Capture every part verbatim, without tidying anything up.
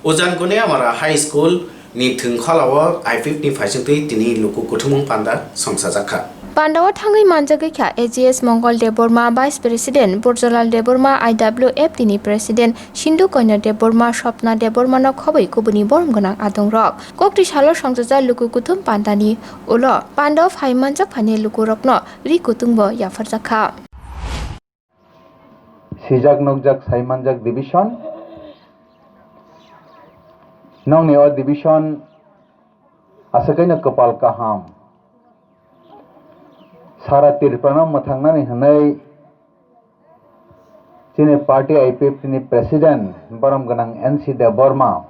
Ujan Kuniamara High School ni thwngkhwlao I P F ni phaisingtwi tini luku kuthumung panda songchajakha. Pandao thangwi manjagwi kha A G S Mongol Debbarma, Vice President, Burjalal Debbarma, I W F T ni President, Sindhu Konya Debbarma, Swapna Debbarma no khobwi kubuni borom gwnang adongrok. Kokti salo songchajak luku kuthum pandani ulo pandao phai manjak phaini lukurokno ri kutung bo yapharjak kha. Sijak nukjak sai manjak division. Nokni o division aswkaino kwpal kaham. Sara Tripurano mwthangnani hwnwi chini party I P F T ni president borom gwnang N C Debbarma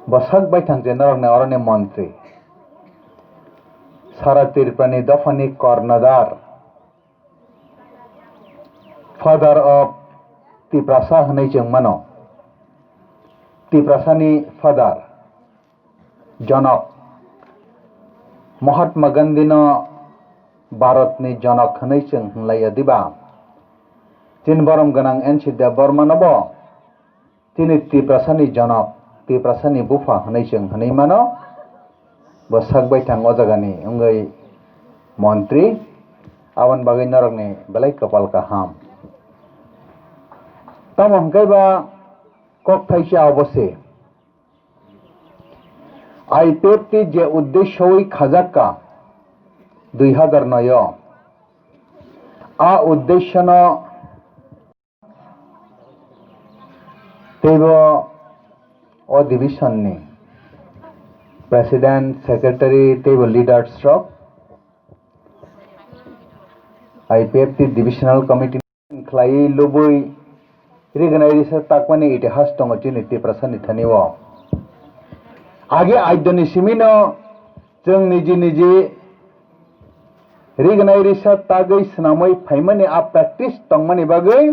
bo sak baithang je norokni oroni montri. Sara Tripurani dophani Kornodar. Father of Tiprasa hwnwi chwng mano. Tiprasani father, Jonok. Mahatma Gandhino Bharatni Jonok hwnwi chwng hwnlaiya diba? Chini borom gwnang N C Debbarmano bo Chini Tiprasani Jonok, Tiprasani bupha hwnwi chwng hwnwi mano. Bo sak baithang o jagani wngwi montri, aboni bagwi norokni belai kwpal kaham. Tamo hwnkhe ba kok thaisa obo se. I P F T je uddesyowi khajakka dui hazar noi o, a uddesyono Teibo o division ni president, secretary teibo leaders rok I P F T divisional committee khlaiwi lubui rignai risa takmani itihas tongo chini Tiprasa ni thani o. Age aidoni simino chwng niji niji rignai risa tagwi swnamwi phaimani a practice tongmani bagwi